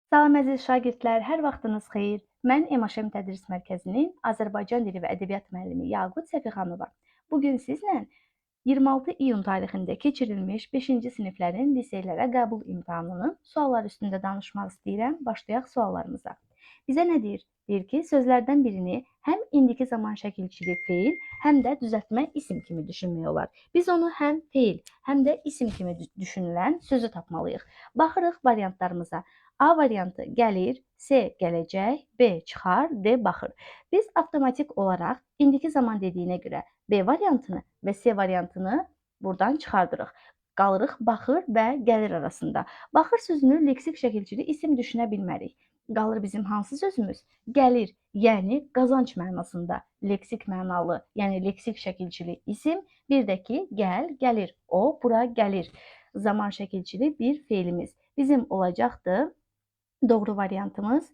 Salam əziz şagirdlər, hər vaxtınız xeyir. Mən MHM Tədris Mərkəzinin Azərbaycan dili və ədəbiyyat müəllimi Yaqut Səfixanova. Bu gün sizlə 26 iyun tarixində keçirilmiş 5-ci siniflərin liseylərə qəbul imtahanının sualları üstündə danışmaq istəyirəm. Başlayaq suallarımıza. Bizə nə deyir? Deyir ki, sözlərdən birini həm indiki zaman şəkilçili feil, həm də düzəltmə isim kimi düşünmək olar. Biz onu həm feil, həm də isim kimi düşünülən sözü tapmalıyıq. Baxırıq variantlarımıza. A variantı gəlir, C gələcək, B çıxar, D baxır. Biz avtomatik olaraq indiki zaman dediyinə görə B variantını və C variantını buradan çıxardırıq. Qalırıq baxır və gəlir arasında. Baxır sözünü leksik şəkilçili isim düşünə bilmərik. Qalır bizim hansı sözümüz? Gəlir, yəni qazanc mənasında leksik mənalı, yəni leksik şəkilçili isim. Bir də ki, gəl, gəlir. O bura gəlir. Zaman şəkilçili bir feilimiz. Bizim olacaqdır doğru variantımız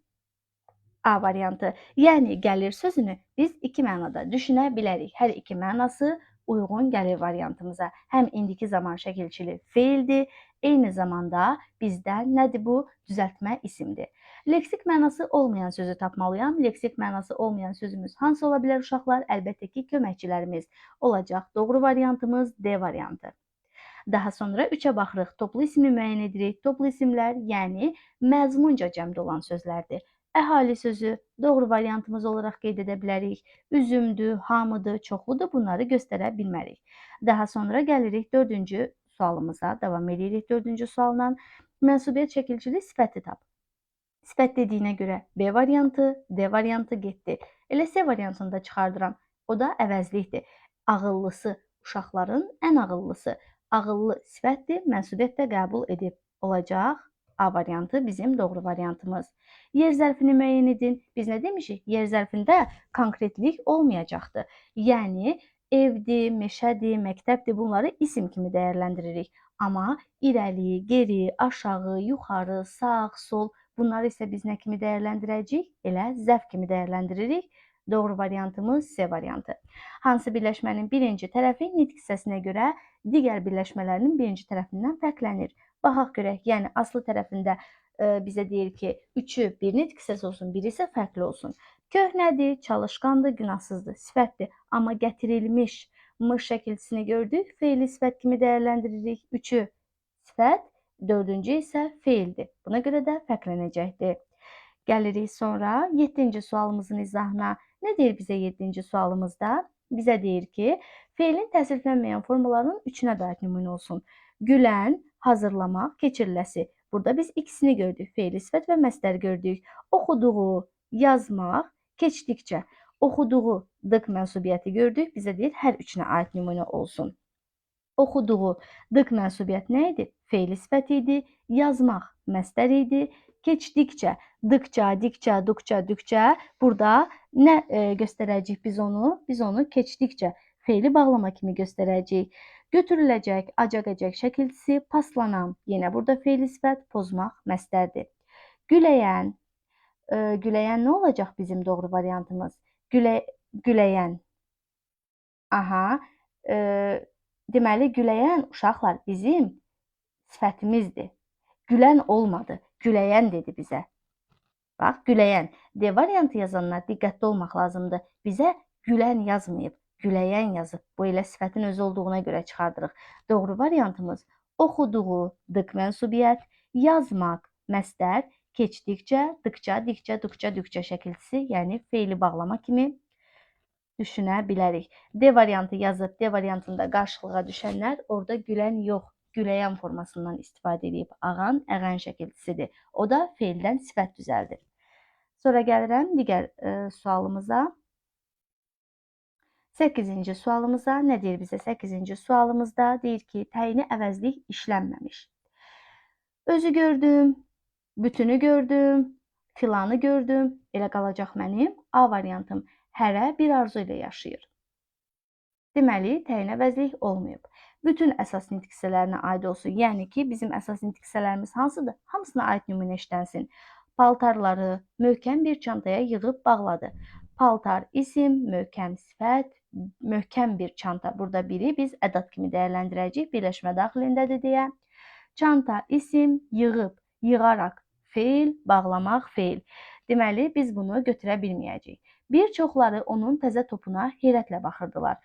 A variantı. Yəni gəlir sözünü biz iki mənada düşünə bilərik. Hər iki mənası uyğun gəlir variantımıza. Həm indiki zaman şəkilçili feildir, eyni zamanda bizdə nədir bu? Düzəltmə isimdir. Leksik mənası olmayan sözü tapmalıyam. Leksik mənası olmayan sözümüz hansı ola bilər uşaqlar? Əlbəttə ki, köməkçilərimiz olacaq. Doğru variantımız D variantı. Daha sonra 3-ə baxırıq. Toplu ismi müəyyən edirik. Toplu isimlər, yəni məzmunca cəmdə olan sözlərdir. Əhali sözü doğru variantımız olaraq qeyd edə bilərik. Üzümdür, hamıdır, çoxludur. Bunları göstərə bilmərik. Daha sonra gəlirik 4-cü sualımıza. Davam edirik 4-cü sualla. Mənsubiyyət şəkilçili sifəti tap. Sifət dediyinə görə B variantı, D variantı getdi. Elə C variantını da çıxardıram. O da əvəzlikdir. Ağıllısı, uşaqların ən ağıllısı. Ağıllı sifətdir, mənsubiyyət də qəbul edib. Olacaq A variantı bizim doğru variantımız. Yer zərfini müəyyən edin. Biz nə demişik? Yer zərfində konkretlik olmayacaqdır. Yəni evdir, meşədir, məktəbdir, bunları isim kimi dəyərləndiririk. Amma irəli, geri, aşağı, yuxarı, sağ, sol bunları isə biz nə kimi dəyərləndirəcəyik? Elə zərf kimi dəyərləndiririk. Doğru variantımız C variantı. Hansı birləşmənin birinci tərəfi nitq hissəsinə görə digər birləşmələrinin birinci tərəfindən fərqlənir? Baxaq görək. Yəni aslı tərəfində bizə deyir ki, üçü bir nitq hissəsi olsun, biri isə fərqli olsun. Köhnədir, çalışqandır, günahsızdır, sifətdir. Amma gətirilmiş mış şəkilçisini gördük. Feili sifət kimi dəyərləndiririk. Üçü sifət, dördüncü isə feildir. Buna görə də fərqlənəcəkdir. Gəlirik sonra 7-ci sualımızın izahına. Nə deyir bizə 7-ci sualımızda? Bizə deyir ki, feilin təsriflənməyən formalarının üçünə də aid nümunə olsun. Gülən, hazırlamaq, keçiriləsi. Burada biz ikisini gördük. Feili sifət və məstər gördük. Oxuduğu, yazmaq, keçdikcə. Oxuduğu, dıq mənsubiyyəti gördük. Bizə deyir, hər üçünə aid nümunə olsun. Oxuduğu, dıq mənsubiyyət nə idi? Feili sifət idi. Yazmaq məstər idi. Keçdikcə, dıqca, dikcə, duqca, dükcə. Burada nə göstərəcəyik biz onu? Biz onu keçdikcə feili bağlama kimi göstərəcəyik. Götürüləcək, acaq-əcək şəkilçisi, paslanan. Yenə burada feili sifət, pozmaq məstərdir. Güləyən, güləyən nə olacaq bizim doğru variantımız? Güləyən. Aha, deməli güləyən uşaqlar bizim sifətimizdir. Gülən olmadı, güləyən dedi bizə. Bax, güləyən. D variantı yazanlar diqqətli olmaq lazımdır. Bizə gülən yazmayıb, güləyən yazıb. Bu elə sifətin özü olduğuna görə çıxardırıq. Doğru variantımız oxuduğu, dıq mənsubiyyət, yazmaq, məstər, keçdikcə, dıqca, dikcə, duqca, dükcə şəkilçisi, yəni feili bağlama kimi düşünə bilərik. D variantı yazıb, D variantında qarşılığa düşənlər orada gülən yox, güləyən formasından istifadə edib. Ağan, əğən şəkilçisidir. O da feildən sifət düzəldir. Sonra gəlirəm digər sualımıza. 8-ci sualımıza nə deyir bizə? 8-ci sualımızda deyir ki, təyini əvəzlik işlənməmiş. Özü gördüm, bütünü gördüm, filanı gördüm. Elə qalacaq mənim A variantım. Hərə bir arzu ilə yaşayır. Deməli, təyin əvəzlik olmayıb. Bütün əsas nitq hissələrinə aid olsun. Yəni ki, bizim əsas nitq hissələrimiz hansıdır? Hamısına aid nümunə işlənsin. Paltarları möhkəm bir çantaya yığıb bağladı. Paltar isim, möhkəm sifət, möhkəm bir çanta. Burada biri biz ədad kimi dəyərləndirəcəyik, birləşmə daxilindədir deyə. Çanta isim, yığıb, yığaraq Feil, bağlamaq, feil. Deməli, biz bunu götürə bilməyəcəyik. Bir çoxları onun təzə topuna heyrətlə baxırdılar.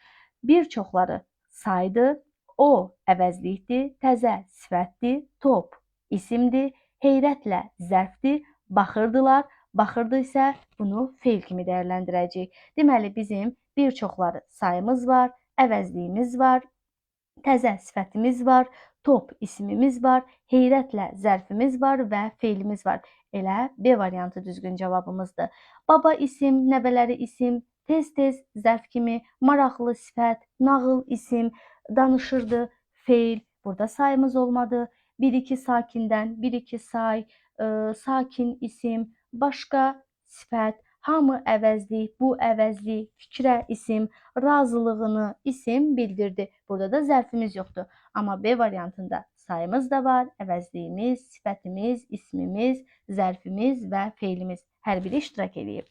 Bir çoxları saydı, o əvəzlikdir, təzə sifətdir, top isimdir, heyrətlə zərfdir, baxırdılar, baxırdı isə bunu feil kimi dəyərləndirəcəyik. Deməli, bizim bir çoxları sayımız var, əvəzliyimiz var, təzə sifətimiz var, top ismimiz var, heyrətlə zərfimiz var və feilimiz var. Elə B variantı düzgün cavabımızdır. Baba isim, nəvələri isim, tez-tez zərf kimi, maraqlı sifət, nağıl isim, danışırdı, feil. Burada sayımız olmadı. 1-2 sakindən, 1-2 say, sakin isim, başqa sifət, hamı əvəzlik, bu əvəzlik, fikrə isim, razılığını isim bildirdi. Burada da zərfimiz yoxdur. Amma B variantında sayımız da var, əvəzliyimiz, sifətimiz, ismimiz, zərfimiz və feilimiz hər biri iştirak eləyib.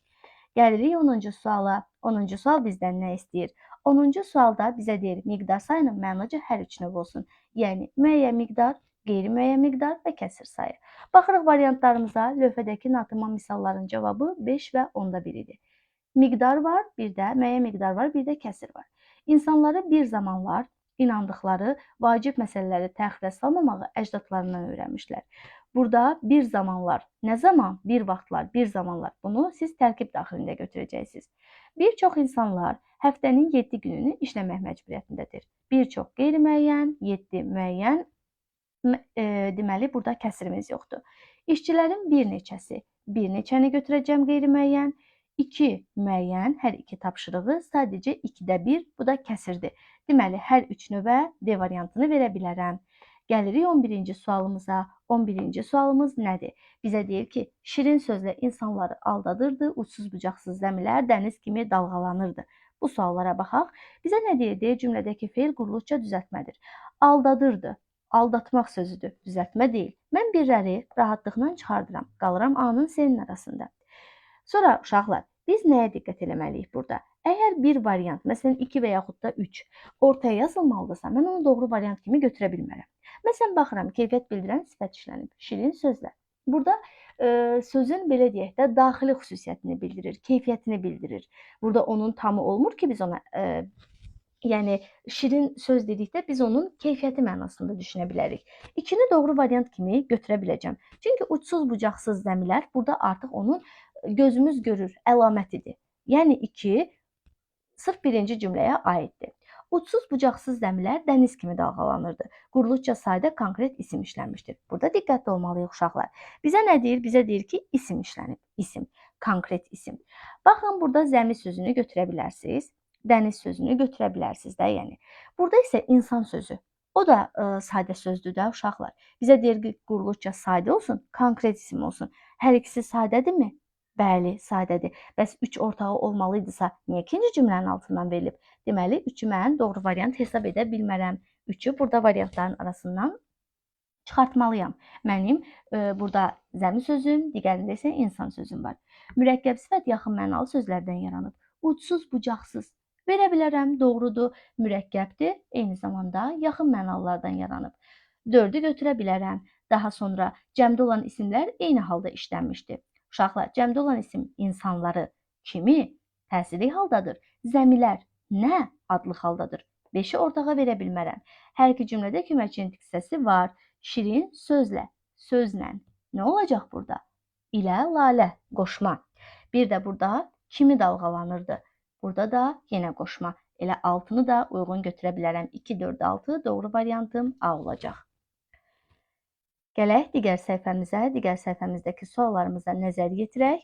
Gəlirik 10-cu suala. 10-cu sual bizdən nə istəyir? 10-cu sualda bizə deyir, miqdar sayının mənaca hər üç növ olsun. Yəni, müəyyən miqdar, qeyri-müəyyən miqdar və kəsir sayı. Baxırıq variantlarımıza, lövhədəki natamam misalların cavabı 5 və 1/10 idi. Miqdar var, bir də müəyyən miqdar var, bir də kəsir var. İnsanları bir zamanlar inandıqları vacib məsələləri təxirə salmamağı əcdadlarından öyrənmişlər. Burada bir zamanlar, nə zaman? Bir vaxtlar, bir zamanlar. Bunu siz tərkib daxilində götürəcəksiniz. Bir çox insanlar həftənin 7 gününü işləmək məcburiyyətindədir. Bir çox qeyri-müəyyən, 7 müəyyən, deməli burada kəsirimiz yoxdur. İşçilərin bir neçəsi, bir neçəni götürəcəm qeyri-müəyyən, 2 müəyyən, hər iki tapşırığı sadəcə 2-də 1, bu da kəsirdir. Deməli, hər üç növə D variantını verə bilərəm. Gəlirik 11-ci sualımıza. 11-ci sualımız nədir? Bizə deyir ki, şirin sözlə insanları aldadırdı, uçsuz bucaqsız zəmilər dəniz kimi dalğalanırdı. Bu suallara baxaq. Bizə nə deyir? Deyir, cümlədəki feil quruluşca düzəltmədir. Aldadırdı. Aldatmaq sözüdür, düzəltmə deyil. Mən birləri rahatlıqla çıxardıram. Qalıram A-nın S-nin arasında. Sonra uşaqlar, biz nəyə diqqət eləməliyik burada? Əgər bir variant, məsələn 2 və yaxud da 3 ortaya yazılmalıdırsa, mən onu doğru variant kimi götürə bilmərəm. Məsələn, baxıram, keyfiyyət bildirən sifət işlənib, şirin sözlər. Burada sözün, belə deyək də, daxili xüsusiyyətini bildirir, keyfiyyətini bildirir. Burada onun tamı olmur ki, biz ona yəni şirin söz dedikdə biz onun keyfiyyəti mənasında düşünə bilərik. 2-ni doğru variant kimi götürə biləcəm. Çünki uçsuz bucaqsız zəmilər burada artıq onun gözümüz görür, əlamətidir. Yəni 2 sırf birinci cümləyə aiddir. Uçsuz bucaqsız zəmilər dəniz kimi dalğalanırdı. Quruluşca sayda konkret isim işlənmişdir. Burada diqqətli olmalıyıq uşaqlar. Bizə nə deyir? Bizə deyir ki, isim işlənib. İsim, konkret isim. Baxın, burada zəmi sözünü götürə bilərsiniz. Dəniz sözünü götürə bilərsiniz də, yəni. Burada isə insan sözü. O da sadə sözdür də uşaqlar. Bizə deyir ki, quruluşca sadə olsun, konkret isim olsun. Hər ikisi sadədirmi? Bəli, sadədir. Bəs 3 ortağı olmalıydırsa, niyə ikinci cümlənin altından verilib? Deməli, 3-ü mən doğru variant hesab edə bilmərəm. 3-ü burada variantların arasından çıxartmalıyam. Mənim burada zəmi sözüm, digərində isə insan sözüm var. Mürəkkəb sifət yaxın mənalı sözlərdən yaranıb. Uçsuz, bucaqsız. Verə bilərəm, doğrudur, mürəkkəbdir, eyni zamanda yaxın mənalılardan yaranıb. 4-ü götürə bilərəm. Daha sonra cəmdə olan isimlər eyni halda işlənmişdir. Uşaqlar, cəmdə olan isim insanları kimi təsirli haldadır. Zəmilər nə adlı haldadır. 5-i ortağa verə bilmərəm. Hər iki cümlədə köməkçi nitq hissəsi var. Şirin sözlə, sözlə. Nə olacaq burada? İlə, lalə, qoşma. Bir də burada kimi dalğalanırdı. Burada da yenə qoşma. Elə 6-nı da uyğun götürə bilərəm. 2, 4, 6 doğru variantım A olacaq. Gələk digər səhifəmizə, digər səhifəmizdəki suallarımıza nəzər yetirək.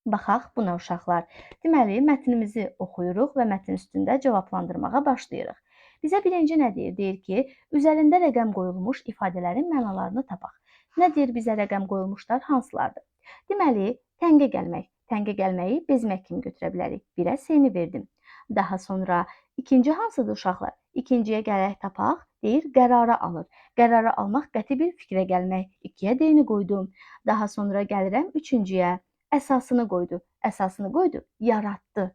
Baxaq buna uşaqlar. Deməli, mətnimizi oxuyuruq və mətn üstündə cavablandırmağa başlayırıq. Bizə birinci nə deyir? Deyir ki, üzərində rəqəm qoyulmuş ifadələrin mənalarını tapaq. Nə deyir bizə rəqəm qoyulmuşlar? Hansılardır? Deməli, təngə gəlmək. Təngə gəlməyi bezmək kimi götürə bilərik. 1-ə S-ni verdim. Daha sonra ikinci hansıdır uşaqlar? İkinciyə gələk tapaq. Deyir, qərara alır. Qərara almaq qəti bir fikrə gəlmək. 2-yə D-ni qoydum. Daha sonra gəlirəm üçüncüyə. Əsasını qoydu. Əsasını qoydu. Yaratdı.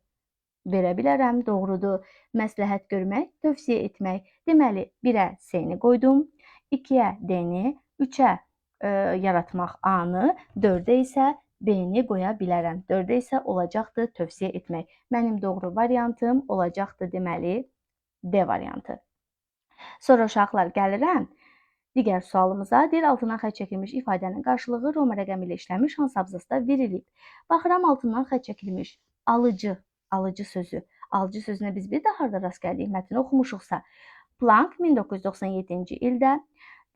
Verə bilərəm, doğrudur. Məsləhət görmək, tövsiyə etmək. Deməli, 1-ə S-ni qoydum. 2-yə D-ni, 3-ə yaratmaq A-nı, 4-ə isə B-ni qoya bilərəm. 4-ə isə olacaqdır tövsiyə etmək. Mənim doğru variantım olacaqdır deməli D variantı. Sonra uşaqlar gəlirəm digər sualımıza. Deyir, altından xətt çəkilmiş ifadənin qarşılığı Roma rəqəmi ilə işlənmiş hansı abzasda verilib? Baxıram, altından xətt çəkilmiş alıcı, alıcı sözü. Alıcı sözünə biz bir də harda rast gəldik? Mətni oxumuşuqsa. Plank 1997-ci ildə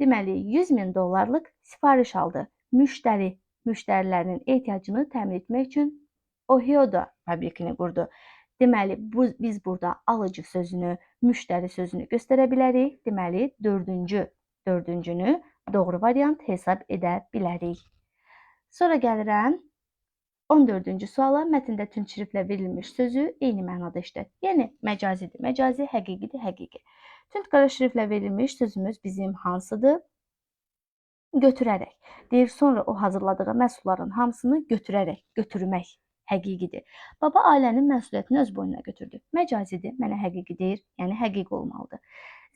deməli 100 min dollarlıq sifariş aldı. Müştəri, müştərilərinin ehtiyacını təmin etmək üçün Ohio'da fabrikini qurdu. Deməli, biz burada alıcı sözünü, müştəri sözünü göstərə bilərik. Deməli, dördüncünü doğru variant hesab edə bilərik. Sonra gəlirəm 14-cü suala. Mətndə tünd şriftlə verilmiş sözü eyni mənada işlət. Yəni, məcazidir, məcazi, həqiqidir, həqiqi. Tünd qara şriftlə verilmiş sözümüz bizim hansıdır? Götürərək. Deyir, sonra o hazırladığı məhsulların hamısını götürərək, götürmək həqiqidir. Baba ailənin məsuliyyətini öz boynuna götürdü. Məcazidir, mənə həqiqi deyir, yəni həqiqi olmalıdır.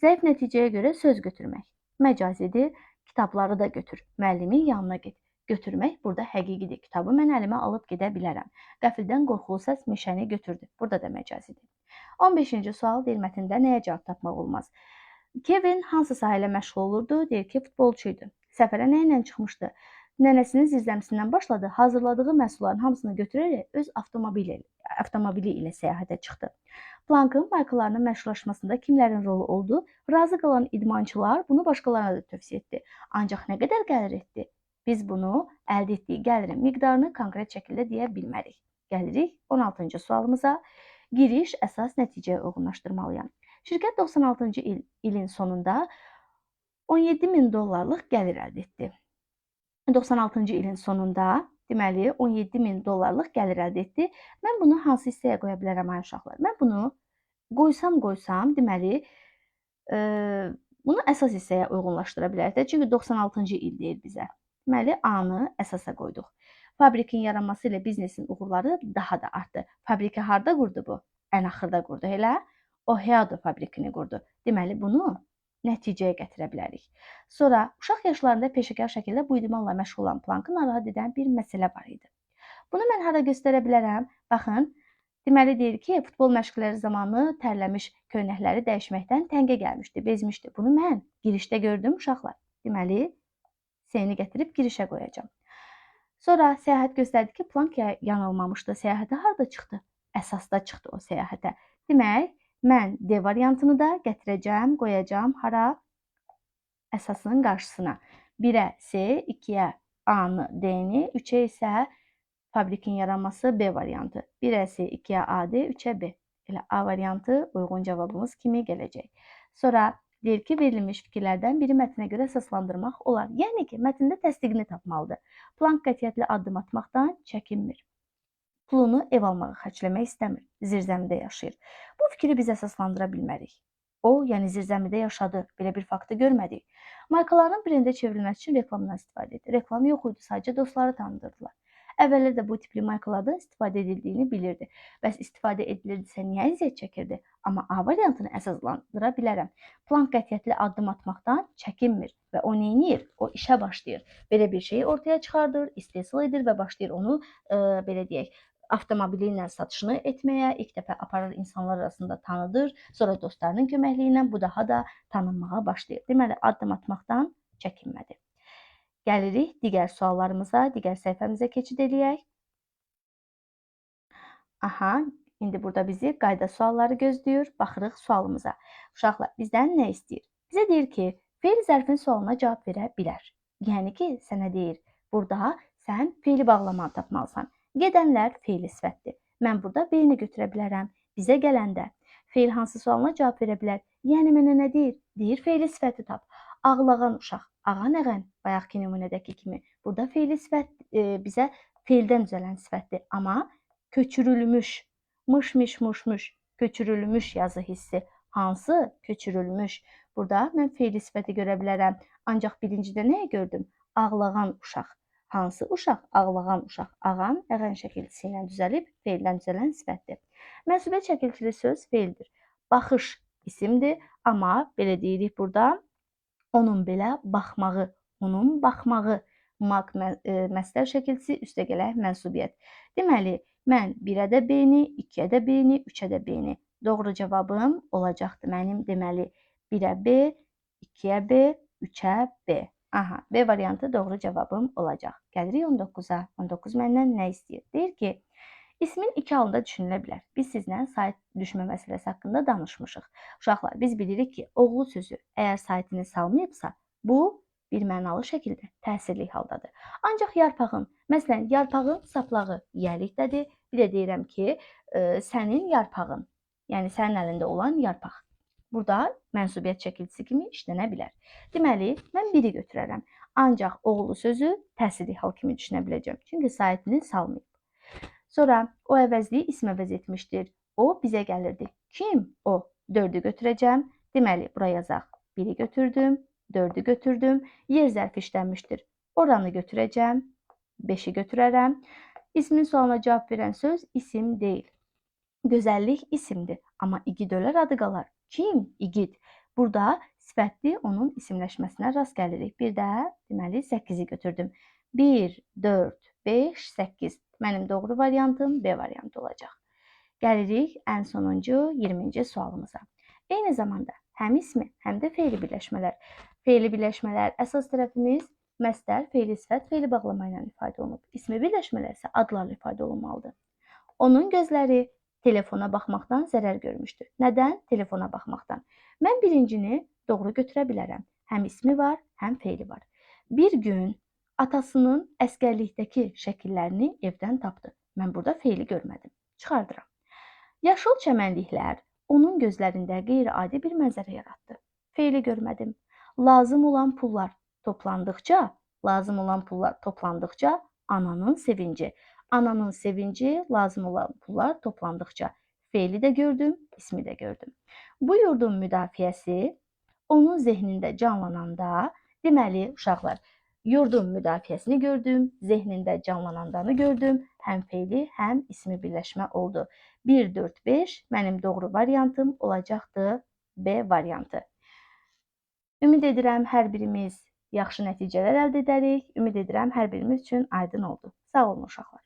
Zəif nəticəyə görə söz götürmək. Məcazidir, kitabları da götür, müəllimin yanına get. Götürmək burada həqiqidir. Kitabı mən əlimə alıb gedə bilərəm. Qəfildən qorxulu səs meşəni götürdü. Burada da məcazidir. 15-ci sual deyir, mətndə nəyə cavab tapmaq olmaz? Kevin hansı sahə ilə məşğul olurdu? Deyir ki, futbolçu idi. Səfərə nə ilə çıxmışdı? Nənəsinin zirzəmisindən başladı. Hazırladığı məhsulların hamısını götürərək öz avtomobili ilə səyahətə çıxdı. Plankın markalarının məşhurlaşmasında kimlərin rolu oldu? Razı qalan idmançılar bunu başqalarına da tövsiyə etdi. Ancaq nə qədər gəlir etdi? Biz bunu əldə etdiyi gəlirin miqdarını konkret şəkildə deyə bilmərik. Gəlirik 16-cı sualımıza. Giriş əsas nəticəyə uyğunlaşdırmalıyam. Şirkət 96-cı ilin sonunda 17 min dollarlıq gəlir əldə etdi. 96-cı ilin sonunda deməli 17 min dollarlıq gəlir əldə etdi. Mən bunu hansı hissəyə qoya bilərəm ay uşaqlar? Mən bunu qoysam, deməli bunu əsas hissəyə uyğunlaşdıra bilərik də. Çünki 96-cı il deyir bizə. Deməli A-nı əsasa qoyduq. Fabrikin yaranması ilə biznesin uğurları daha da artdı. Fabriki harda qurdu bu? Ən axırda qurdu, elə? Ohio'da fabrikini qurdu. Deməli bunu nəticəyə gətirə bilərik. Sonra uşaq yaşlarında peşəkar şəkildə bu idmanla məşğul olan Plankı narahat edən bir məsələ var idi. Bunu mən hara göstərə bilərəm? Baxın, deməli deyir ki, futbol məşqləri zamanı tərləmiş köynəkləri dəyişməkdən təngə gəlmişdi, bezmişdi. Bunu mən girişdə gördüm uşaqlar. Deməli, S-ni gətirib girişə qoyacağam. Sonra səyahət göstərdi ki, Plank yanılmamışdı. Səyahətə harda çıxdı? Əsasda çıxdı o səyahətə. Demək, mən D variantını da gətirəcəm, qoyacağam hara? Əsasın qarşısına. 1-ə S, 2-yə A-nı, D-ni, 3-ə isə fabrikin yaranması B variantı. 1-ə S, 2-yə A, D, 3-ə B. Elə A variantı uyğun cavabımız kimi gələcək. Sonra deyir ki, verilmiş fikirlərdən biri mətnə görə əsaslandırmaq olar. Yəni ki, mətndə təsdiqini tapmalıdır. Plank qətiyyətli addım atmaqdan çəkinmir. Pulunu ev almağa xərcləmək istəmir. Zirzəmidə yaşayır. Bu fikri biz əsaslandıra bilmərik. O, yəni zirzəmidə yaşadı. Belə bir faktı görmədik. Markaların brendə çevrilməsi üçün reklamdan istifadə etdi. Reklam yox idi, sadəcə dostları tanıdırdılar. Əvvəllər də bu tipli markalardan istifadə edildiyini bilirdi. Bəs istifadə edilirdisə niyə əziyyət çəkirdi? Amma A variantını əsaslandıra bilərəm. Plank qətiyyətli addım atmaqdan çəkinmir və o nə edir? O işə başlayır. Belə bir şeyi ortaya çıxardır, istehsal edir və başlayır onu belə deyək, avtomobili ilə satışını etməyə, ilk dəfə aparır insanlar arasında tanıdır, sonra dostlarının köməkliyi ilə bu daha da tanınmağa başlayır. Deməli, addım atmaqdan çəkinmədi. Gəlirik digər suallarımıza, digər səhifəmizə keçid eləyək. Aha, indi burada bizi qayda sualları gözləyir. Baxırıq sualımıza. Uşaqlar, bizdən nə istəyir? Bizə deyir ki, feil zərfin sualına cavab verə bilər. Yəni ki, sənə deyir, burada sən feili bağlamanı tapmalısan. Gedənlər feili sifətdir. Mən burada B-ni götürə bilərəm. Bizə gələndə feil hansı sualına cavab verə bilər? Yəni mənə nə deyir? Deyir, feili sifəti tap. Ağlağan uşaq. Ağan əğən, bayaqki nümunədəki kimi. Burada feili sifət bizə feildən düzələn sifətdir. Amma köçürülmüş, mış, miş, muş, müş, köçürülmüş yazı hissi. Hansı? Köçürülmüş. Burada mən feili sifəti görə bilərəm. Ancaq birincidə nəyə gördüm? Ağlağan uşaq. Hansı uşaq? Ağlağan uşaq. Ağan, əğən şəkilçisi ilə düzəlib, feildən düzələn sifətdir. Mənsubiyyət şəkilçili söz feildir. Baxış isimdir, amma belə deyirik burada, onun belə baxmağı, Onun baxmağı. Maq məsdər şəkilçisi üstə gələk mənsubiyyət. Deməli, mən 1-ə də B-ni, 2-yə də B-ni, 3-ə də B-ni. Doğru cavabım olacaqdır mənim. Deməli, 1-ə B, 2-yə B, 3-ə B. Aha, B variantı doğru cavabım olacaq. Gəlirik 19-a. 19 məndən nə istəyir? Deyir ki, ismin iki halında düşünülə bilər. Biz sizlə sait düşmə məsələsi haqqında danışmışıq. Uşaqlar, biz bilirik ki, oğlu sözü əgər saitini salmayıbsa, bu bir mənalı şəkildə təsirli haldadır. Ancaq yarpağın, məsələn, yarpağın saplağı yiyəlikdədir. Bir də deyirəm ki, sənin yarpağın, yəni sənin əlində olan yarpaq. Burada mənsubiyyət şəkilçisi kimi işlənə bilər. Deməli, mən 1-i götürərəm. Ancaq oğlu sözü təsirli hal kimi düşünə biləcəm. Çünki saitini salmayıb. Sonra o əvəzliyi ism əvəz etmişdir. O bizə gəlirdi. Kim? O. 4-ü götürəcəm. Deməli, bura yazaq. 1-i götürdüm, 4-ü götürdüm. Yer zərfi işlənmişdir. Oranı götürəcəm. 5-i götürərəm. İsmin sualına cavab verən söz isim deyil. Gözəllik isimdir. Amma igid ölər adı qalar. Kim? İgid. Burada sifətli onun isimləşməsinə rast gəlirik. Bir də deməli 8-i götürdüm. 1, 4, 5, 8. Mənim doğru variantım B variantı olacaq. Gəlirik ən sonuncu 20-ci sualımıza. Eyni zamanda həm ismi, həm də feili birləşmələr. Feili birləşmələr əsas tərəfimiz məsdər, feili sifət, feili bağlama ilə ifadə olunub. İsmi birləşmələr isə adlarla ifadə olunmalıdır. Onun gözləri telefona baxmaqdan zərər görmüşdü. Nədən? Telefona baxmaqdan. Mən birincini doğru götürə bilərəm. Həm ismi var, həm feili var. Bir gün atasının əsgərlikdəki şəkillərini evdən tapdı. Mən burada feili görmədim. Çıxardıram. Yaşıl çəmənliklər onun gözlərində qeyri-adi bir mənzərə yaratdı. Feili görmədim. Lazım olan pullar toplandıqca, lazım olan pullar toplandıqca ananın sevinci. Ananın sevinci, lazım olan pullar toplandıqca. Feili də gördüm, ismi də gördüm. Bu yurdun müdafiəsi onun zehnində canlananda, deməli uşaqlar, yurdun müdafiəsini gördüm, zehnində canlanandanı gördüm. Həm feili, həm ismi birləşmə oldu. 1, 4, 5 mənim doğru variantım olacaqdı B variantı. Ümid edirəm hər birimiz yaxşı nəticələr əldə edərik. Ümid edirəm hər birimiz üçün aydın oldu. Sağ olun uşaqlar.